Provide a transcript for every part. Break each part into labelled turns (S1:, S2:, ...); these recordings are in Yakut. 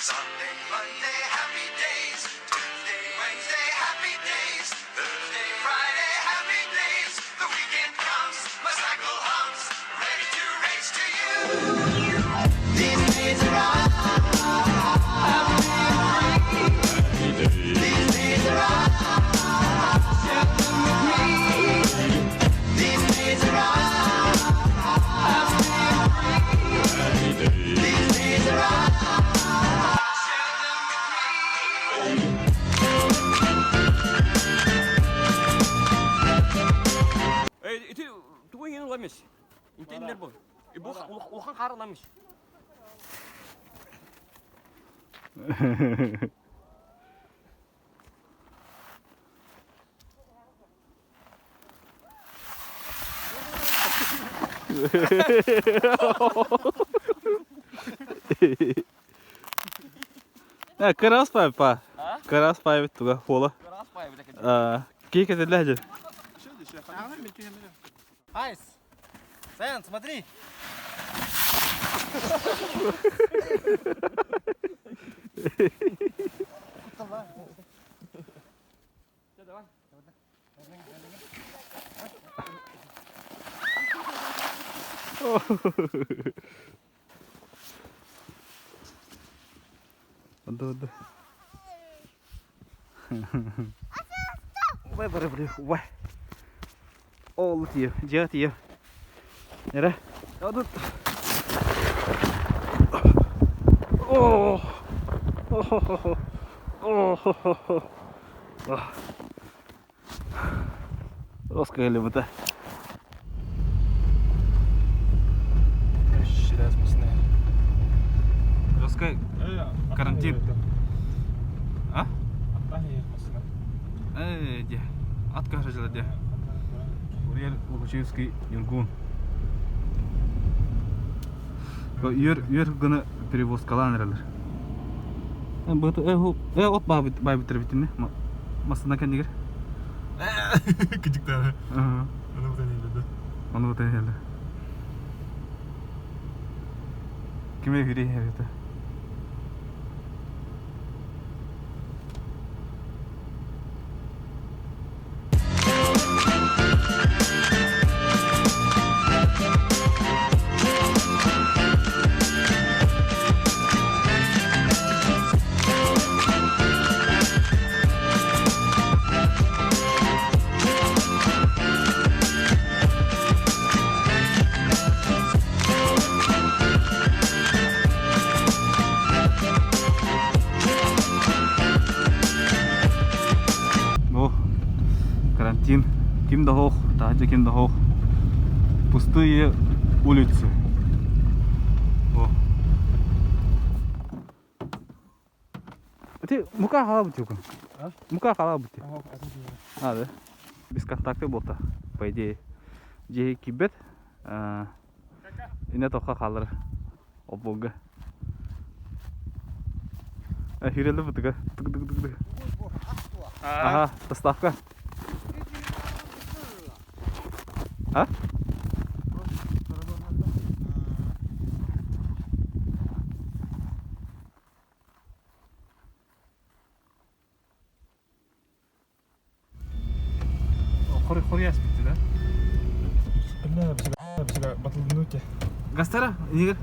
S1: Sunday, Monday, happy days. Tuesday, Wednesday, happy days. Thursday, Friday, happy days. The weekend comes, my cycle hums, ready to race to you. These days are ours. These days are ours. Share them with me. These days are ours. These days are ours. Share them with me.
S2: Ити тугу иҥин ыламис? Интеннер бу. Бу улахан хаар ыламис.
S3: Кыраас паа. Кыраас паайбыт туга хуола.
S2: Кыраас паайбыт
S3: Кии кэтиллэ дьэ.
S4: Айс! Саян, смотри!
S2: Давай.
S3: Отда, отда. Ой, бары, бары, ой. Ол тиев, дьиэ тиев. Эрэ. Одут. О! О! Оскайлыбыта. Оскай карантин. А? Э, де. Ат кажется, де. Курьер Лукачевский Нюргун. Үөр үөр гына перевозкалаан эрэлэр. Э от баабыттар битинне. Масына кэннигэр.
S5: Кыдьыктаары. Ону бутан иһэллэ.
S3: Ону бутан иһэллэ. Киме хүрий эбитэ. Бу карантин. Ким да суох, таһырдьа ким да суох. Пустые улицы. О. Ты мука халабы Мука халабы А, да? Без контакта болта, по идее. Дьиэ киирбэт. Инэ тоққа хаалар обуга. Хүрэлэ бутуга. Тук-тук-тук. Ага, доставка. А? Хорьяс bitti да?
S5: Бля, бля, батлнути.
S3: Гастара, Игорь.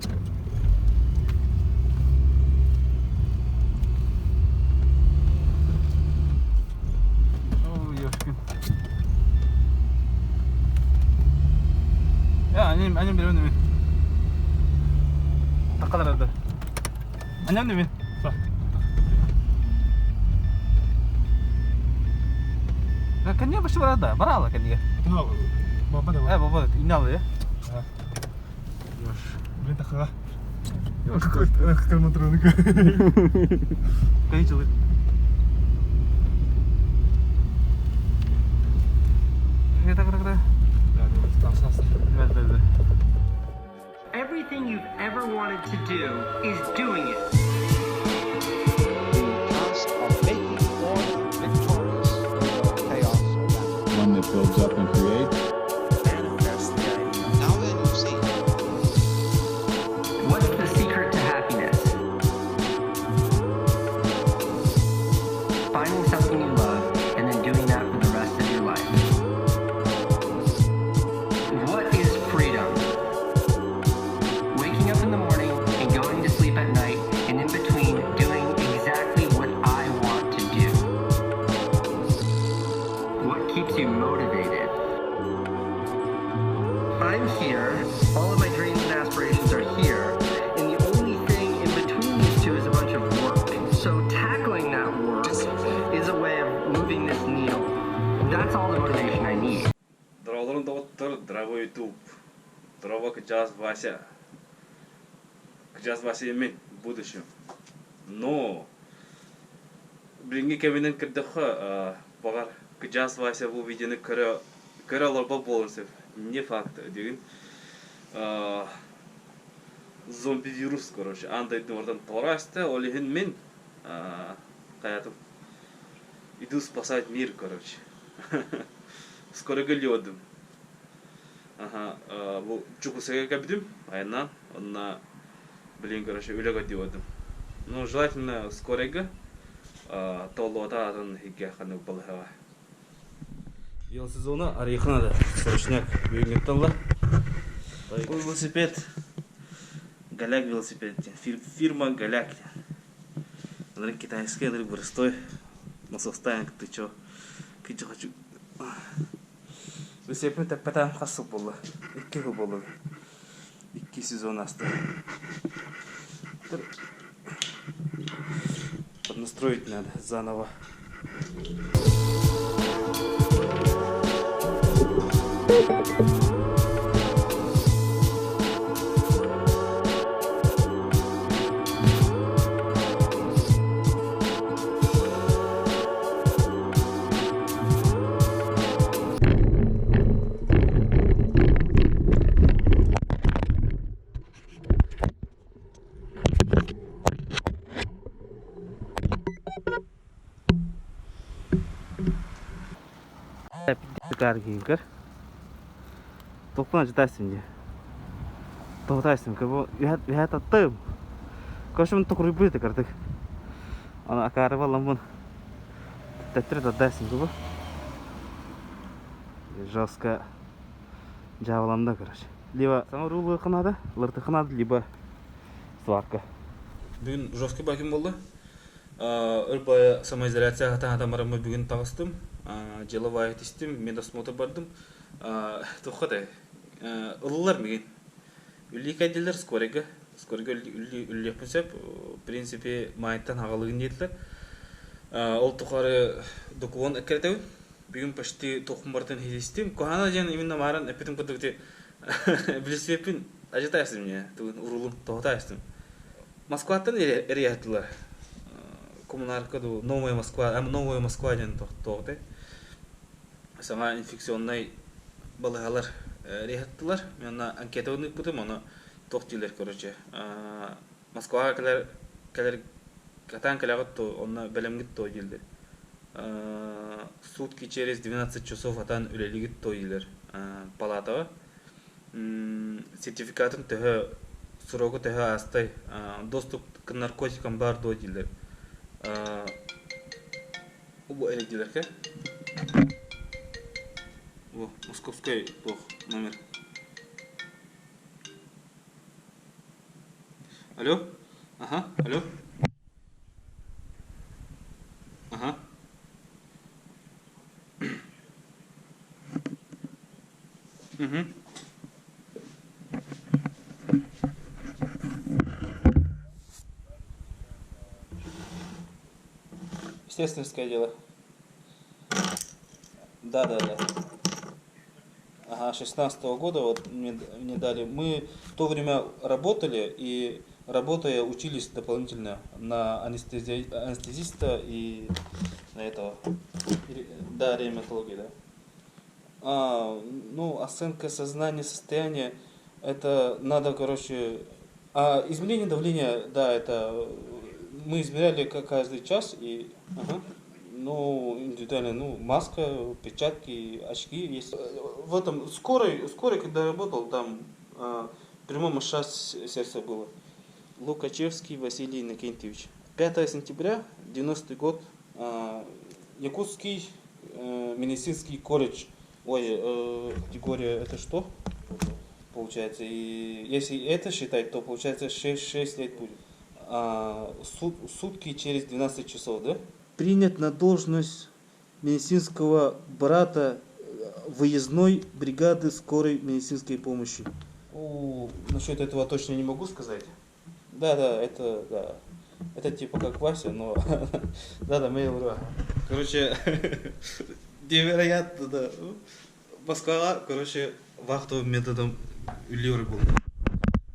S3: О, ёшкин. Я, анем, анем берем неме. Такалар да. Анем неме.
S5: Сах.
S3: Кәне башы барада, барала кәнеге.
S5: Баба да.
S3: Э, баба, иналы, э. Ёш.
S5: Блин, тахыга.
S3: Ёш.
S5: Какой карматроник.
S3: Кәй жылы. Так, так, так. Да, да, да.
S6: Everything you've ever wanted to do is doing it.
S7: The task of making order victorious over chaos around.
S8: One that builds up and creates.
S6: Manifest the idea.
S7: Now then, you see.
S6: What's the secret to happiness?
S3: YouTube. Дорообо кырдьаҕас Вася. Кырдьаҕас Вася мин в будущем. Но билиҥҥи кэминэн көрдөххө, баҕар кырдьаҕас Вася бу видеоны көрө көрө олорбот буолуон сөп. Не факт диигин. Зомби-вирус, короче, аан дойдуну барытын тоҕо аста, ол иһин мин хайатым иду спасать мир, короче. Скоро келиодум. Аха, бу Чукусага кэлбитим, айаннаан, онно билигин, короче, үлэ көрдүү Ну, желательно скорайга, толлуота атын иһиггэ ханнык балыһаҕа. Велосезона арыйыха надо, срочняк бүгүҥҥүттэн ыла. Бу велосипед, Голяк велосипед диэн, фирма Голяк диэн. Ынырык китайскай, ынырык простой, насостаан ты чё, кыдьы хочу. Велосипедпин тэппэтэҕим хас сыл буолла? Икки сыл буолла. Икки сезон ааста. Поднастроить надо заново. Көр. Тохтон ачытайсың дии. Тоһутайсың көр бу үһэ таттым. Короче, токуруйбут кырдык. Аны акаары балламмын. Төттөрү тардайсың бу. Жестко дьаабыланна, короче. Либо саҥа уруулуохха наада, ылыртыахха наада, либо сварка. Бүгүн жесткий бакин буолла. Өр бая самоизоляция хатан бараммын бүгүн таҕыстым. Деловая тистим, медосмотр бардым. Туохха да ыллылар мигин. Үллүү кэлдилэр скорыйга. Скорыйга үллүөхпүн сөп. В принципе, маайыттан аҕалыгын диэтилэр. Ол тухары документ эккирэтэбин. Бүгүн почти туохпун барытын иһистим. Куһаана диэн именно мааран эппитим курдук ити билисиэппин ажытаайсым мне тугун урулун тоһутаайстым. Москваттан эрийэттилэр. Коммунарка ду Новая Москва, Новая Москва диэн тохтоҕутай. Саҥа инфекционнай балыһалар эрийэттилэр. Мен онно анкета ыыппытым, ону туох дииллэр, короче. Москваҕа кэлэр кэлэр катаан кэлэҕит дуо, онно бэлэмҥит дуо дииллэр. Сутки через 12 часов атаан үлэлиигит дуо дииллэр палатаҕа. Сертификатын төһө срогу төһө аастай, доступ к наркотикам баар дуо дииллэр. Бу эрийдилэр Во, московскай туох номер. Алло? Ага, алло. Ага. Угу. Естественское дело. Да, да, да. Ага, 16 года вот мне дали. Мы в то время работали и, работая, учились дополнительно на анестезиста и на этого. Да, реаниматологии, да. А, ну, оценка сознания, состояния, это надо, короче... А измерение давления, да, это мы измеряли каждый час и... Ага. Ну, индивидуально, ну, маска, перчатки, очки есть. В этом, скорой, когда работал, там прямой массаж сердца было. Лукачевский Василий Иннокентьевич. 5 сентября, 90 год, Якутский медицинский колледж. Ой, категория это что? Получается, и если это считать, то получается 6, 6 лет будет. А, сутки через 12 часов, да? Принят на должность медицинского брата выездной бригады скорой медицинской помощи. О, насчет этого точно не могу сказать. Да, да, это, да. Это типа как Вася, но... Да, да, Mail.ru. Короче, невероятно, да. Москва, короче, вахтовым методом үллүөр буолла.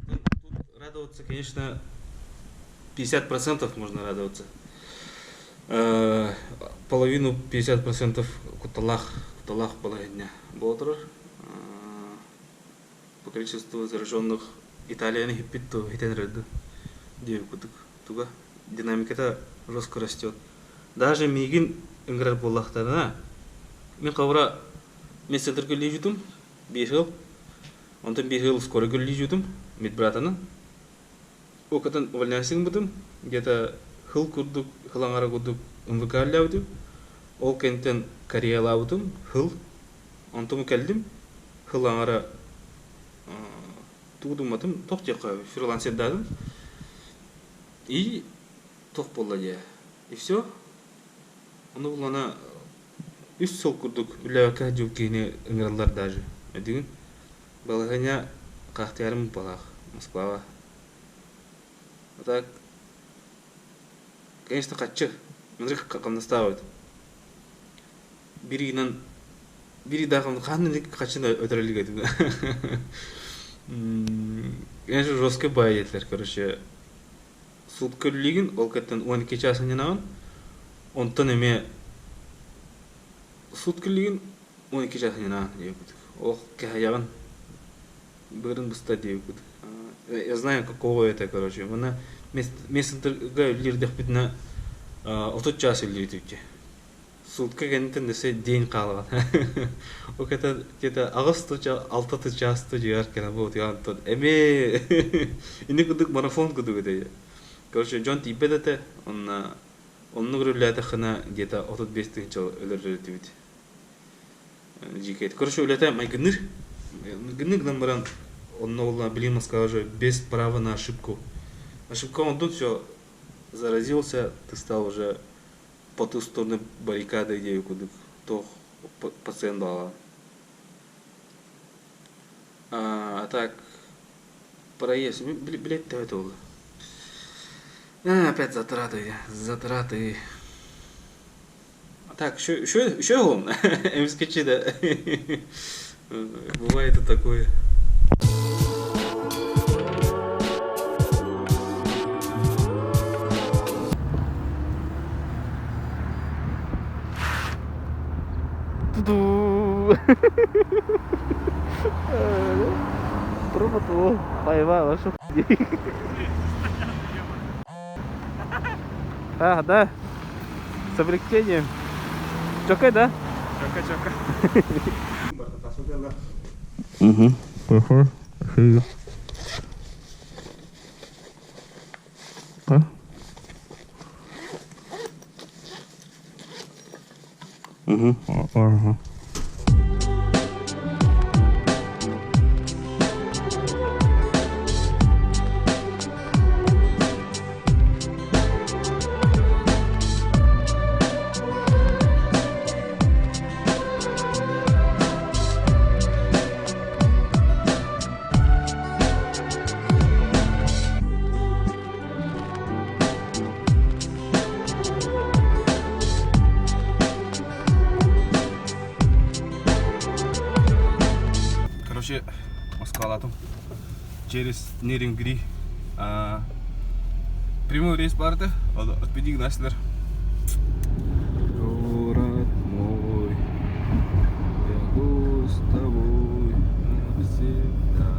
S3: Тут радоваться, конечно, 50% можно радоваться. Половину 50% кутталаах, кутталаах балаһыанньа буола турар. По количеству зараженных Италияны иһиппит дуо, иһитэн эрэр дуу диэбит курдук. Туга динамиката жестко растет. Даже миигин ыҥырар буоллахтарына, мин хабыра медцентрга үлэлиибитим биир сыл. Онтон биир сыл скорыйга үлэлиибитим медбратынан. Окатан увольняйся гыммытым, где-то сыл курдук, сыл аҥара курдук МВК үлэлээбитим. Ол кэнниттэн Кореялаабытым сыл. Онтон кэллим, сыл аҥара тугу думматым, туох диэххэ фрилансердаатым. И туох буолла диэ. И все. Ону булана үс сыл курдук үлэлээбэккэ сылдьыбыт киһини ыҥыраллар даже. Өйдүүгүн? Балаһыанньа хаахтыйарым балаах Москваҕа. А так, конечно, хаччы. Маннык хамнастаах эбит. Биир ыйынан биир ыйдаах хаһан инник хаччыны өтөр илик этим. Конечно, жесткий бай этилэр, короче. Суутка үлэлиигин, ол кэттэн 12 чаас анньынаҕын. Онтон эмиэ суутка үлэлиигин, 12 чаас анньынаҕын диэбит. Ол кэһэйэҕин, быарын быста диэбит. Я знаю, каково это, короче. Маны мессенджерга үлэлиирдэхпитинэ 30 чаас үлэлиир Сутка кэнниттэн өссө день хаалаҕын. Ол кэтэ где-то аҕыс алта чаас дьиэҕэр кэлэн буолуотугар онтон эмиэ инник курдук марафон курдук этэ. Короче, дьон тиийбэт этэ, онно оннук үлэлээтэххинэ где-то 35 тыһыынча өлөрөр этибит. Дьиикэй. Короче, үлэтэ майгынныыр. Майгынныыр гынан баран онно буолла билигин Москваҕа уже без права на ошибку. Ошибка оҥордун все, заразился, ты стал уже по ту сторону баррикады диэби курдук туох пациент баҕалаах. А так проезд билет төһө буолла? Опять затраты, затраты. Так, еще, еще, еще он, МСКЧ, да. Бывает и такое. Пробовал, поймал, а что А, да, с облегчением. Чокай, да?
S5: Чока, чока.
S3: Угу. А? Угу. Ага.
S8: Короче, Москвалатым. Через Нерюнгри. Прямой рейс барды. Отпеди гнасилер.
S3: Город мой, я с тобой навсегда.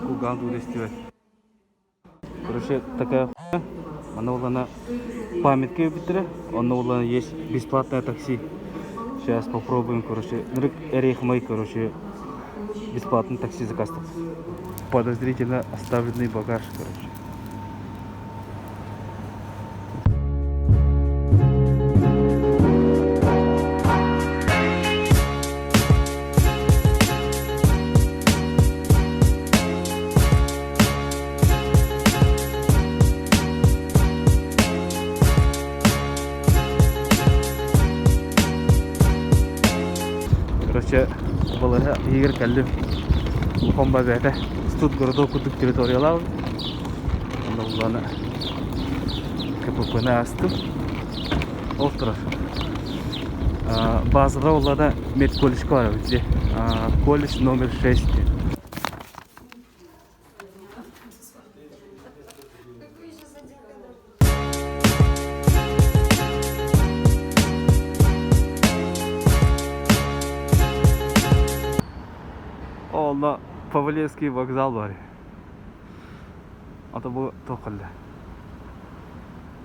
S3: Кулгаан туура истибэт. Короче, такая хуйня. Она улана памятка эбиттэрэ. Онно улана есть бесплатное такси. Сейчас попробуем, короче. Нырык эрейхмай, короче, бесплатный такси заказ. Подозрительно оставленный багаж, короче. Короче, балыыһа иһигэр кэллим. Улахан бэйэтэ студгородок курдук территориялаах. Онно буллаҕына КПП-ны аастым. Ол турар. Базаҕа буоллаҕына медколледжка барабыт дии. Колледж номер 6 диэн. Онно Павелецкий вокзал бар. А то бу туох кэллэ?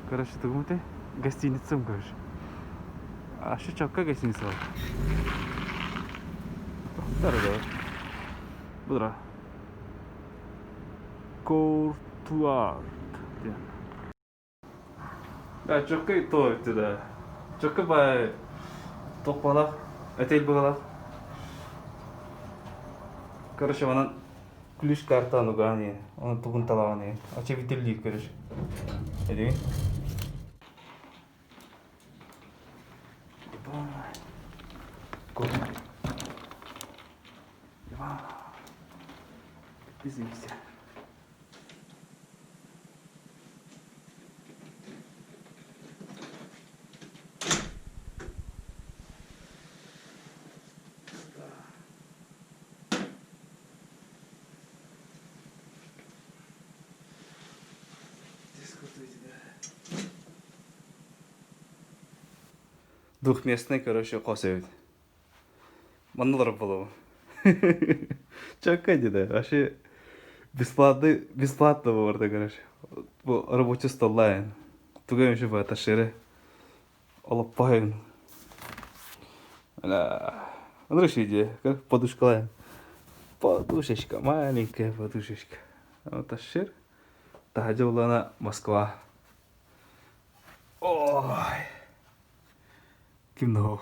S3: Короче, тугум этэй? Гостиницам, короче. А что чокка гостиница бар? Дорого. Будра. Кортуарт диэн. Да, чокка то да. Чокка бай тохпалах, отель быгалах. Короче, онон ключ картаны угаан оны тугун талаҕан очевидно короче. Эдигин? Извините. Двухместный, короче, хос эбит. Манна олорор буолуо. Чакка дии вообще бесплатный бесплатно буолар короче. Бу рабочий столлаайын. Тугу эмэ баата шире. Олоппоһойун. Ынырыш идея. Подушкалайын. Подушечка, маленькая подушечка. Вот шир. Таһадьа улана Москва. Ой. Ким да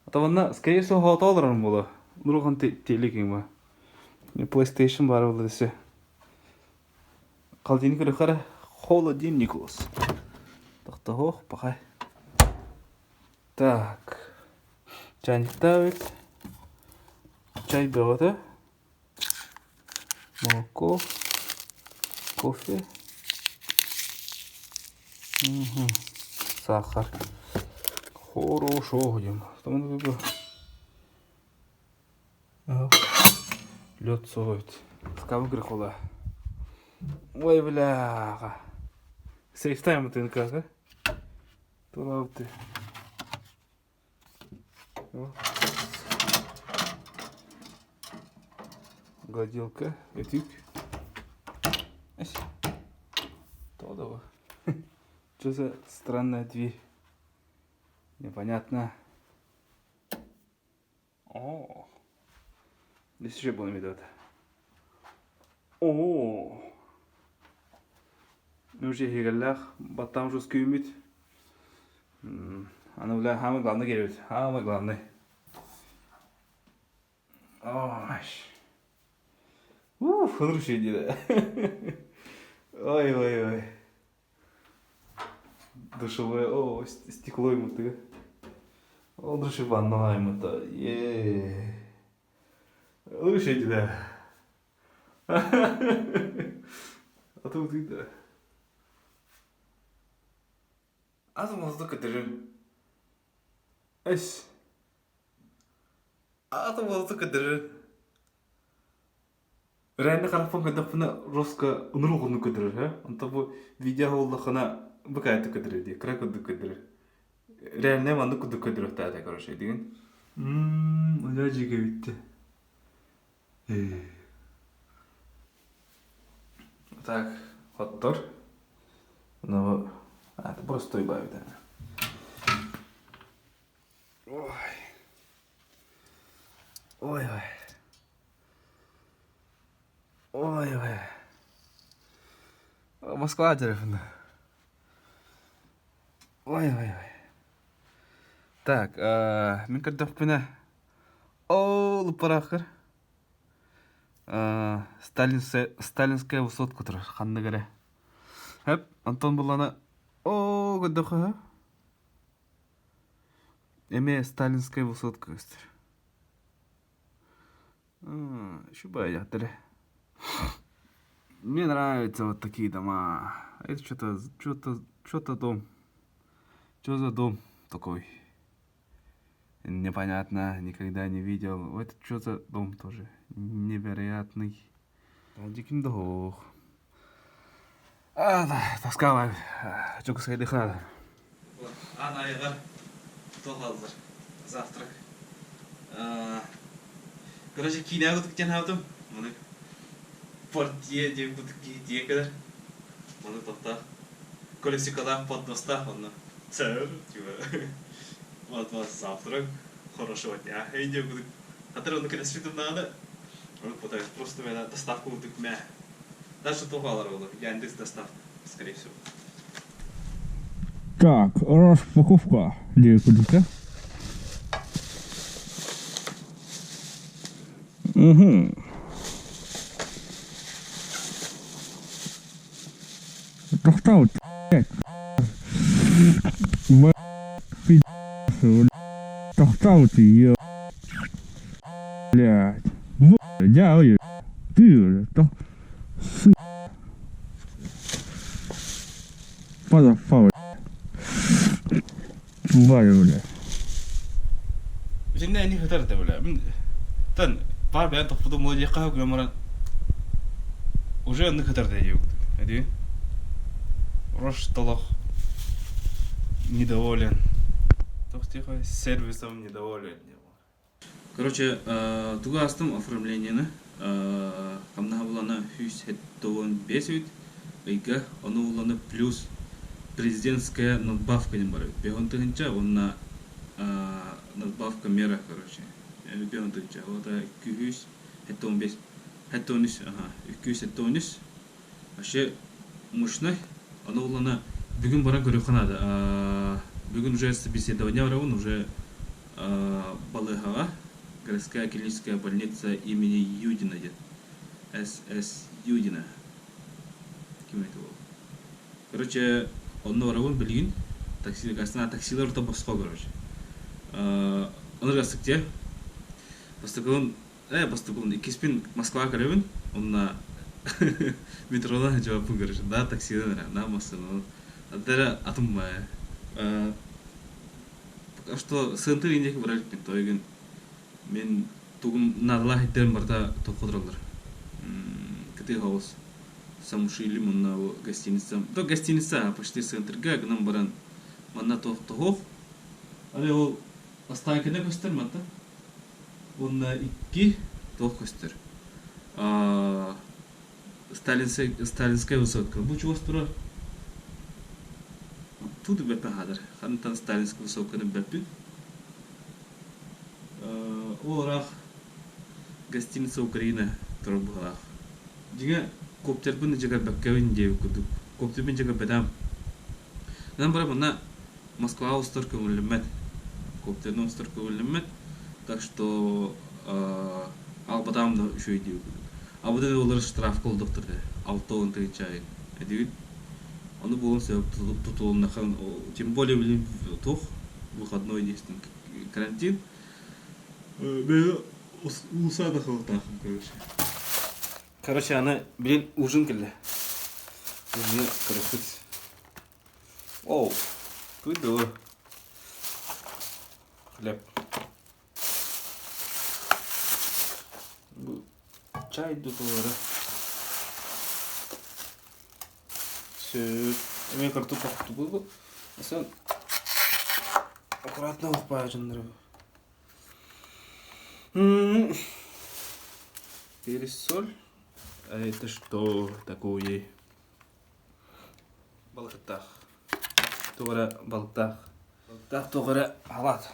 S3: Атабанна, скорее всего, хоото олорор буолуо. Нурухан телек има. PlayStation баар буолла десе. Холодильник көрөхөрө холодильникус. Тохтоһуох пахай. Так. Чайниктаабыт. Чай бөҕөтө. Молоко. Кофе. Угу. Сахар. Хорошо идем. Лед соит. Скамы грехола. Ой, бляха. Сейфтайм ты как, а? Тура ты. Гладилка, өтүүк. Тодово. Что за странная дверь? Непонятно. О, здесь еще был медот. О, уже иһигэллээх баттаам жестко үүммүт. Аны бля самый главный кэлбит. Самый главный. Ой. Уф, хороший дела. Ой, ой, ой. Душевое, о, стекло ему ты. Ол душеванна ему то. Е. Хороший дела. А тут да. Азым воздух көтөрүм. Эс. Атом воздух көтөрүм. Реально харахпын көрдөхпүнэ Роска ынырык уһуннук көрдөрөр ээ. Онтон бу видео буоллаххына бу каайдык көрдөрөр дии, кыра курдук көрдөрөр. Реально маннык курдук көрдөрүөхтээх этэ короче дигин. Мм, удачи эбитти. Так, оттор. Ну, это простой бавит. Ой. Ой-ой. Ой-ой. Москва телефона. Ой-ой-ой. Так, мин көрдөхпүнэ, ол парахыр Сталинская высотка турар ханнык эрэ. Хэп, онтон буллана оо көрдөхө эмиэ Сталинская высотка көстөр. Шубайяттары. Мне нравятся вот такие дома. Это что-то, что-то, что-то дом. Что за дом такой? Непонятно, никогда не видел. Это что за дом тоже? Невероятный. Диким дох. А, да, тоска Дьокуускайдыах наада. Аан айыгар туох хааллар? Завтрак. Короче, киинэҕэ кутук диэн хаалбытым. Маны портье диэн кутук киһи тиийэн кэлэр. Маны тохтоох. Колесикалаах подностаах онно. Сэр, типа, вот вас завтрак, хорошего дня. Эй, диэн кутук. Хатыр ону кэлэспитим наада. Ону пытаюсь просто мэ доставка кутук мэ. Дальше туох хаалар буолуо? Яндекс доставка, скорее всего.
S8: Так, распаковка диэки Угу. Тохтоо, блядь. Тохтоо, ё. Блядь. Блядь, ты, то. Сы. Motherfucker. Тварь, блядь.
S3: Итиннэ ини сытар этэ бля. Мин тан паар бэйэн тохпутум буолуо диэххэ гынан баран уже оннук сытар этэ диэбит. Эдии Рош толох недоволен. Туох тихо сервисом недоволен. Короче, тугу аастым оформлениены хамнаһа булана 175 эбит ыйга, ону булана плюс президентская надбавка диэн бар эбит. Бэһон тыһынча уонна надбавка мера, короче. Бэһон тыһынча. Ота 275, 73, ага, 273. Вообще мощный. Ону булана бүгүн баран көрүөххэ наада. Бүгүн уже собеседование барабын, уже балыыһаҕа городская клиническая больница имени Юдина диэн СС Юдина ким это был короче онно барабын билигин такси таксилар орто босхо короче ынырык дьэ бастакыбын бастакыбын иккиспин Москваҕа көрөбүн онно метродан сылдьыбаппын короче да таксидан эрэ на массыынанан ата атын баайа Пока что сыантыр индиэки барар иликпин тойгун мин тугум наадалаах иттэрим барыта тоххо тураллар. Кытыы соҕус Самушили манна бу гостиница. То гостиница почти центрга гынан баран манна туох тоһуох. Аны ол Останкино көстөр манта. Уонна икки туох көстөр. Сталинская, Сталинская высотка. Бу чугас турар. Тут бэппэ хаалар. Хантан Сталинская высотканы бэппин. Ол ыраах гостиница Украина турар быһалаах. Дьиҥэ коптербын дьэкэрбэккэбин диэбит курдук. Коптербын дьэкэрбэтээм. Онон баран манна Москваҕа устар көҥүллэммэт. Коптерынан устар көҥүллэммэт. Так что албатаам да үчүгэй диэбит курдук. Абыдан уоллара штрафка олдохтор да 60 тыһыынча айын. Этигит? Ону буолуон сөп тутулуннахан тем более билин туох выходной действен карантин. Бэйэ уулусса да халытаахын короче. Короче, аны билин ужин кэллэ. Ужины көрөкпүт. Оу, туйду. Хлеб. Бу чай дутулары. Сөп. Эмиэ карту тохтубу. Асан аккуратно укпаажыннары. Перец, соль. А это что такое? Балыктаах. Туох эрэ балыктаах. Балыктаах туох эрэ халаат.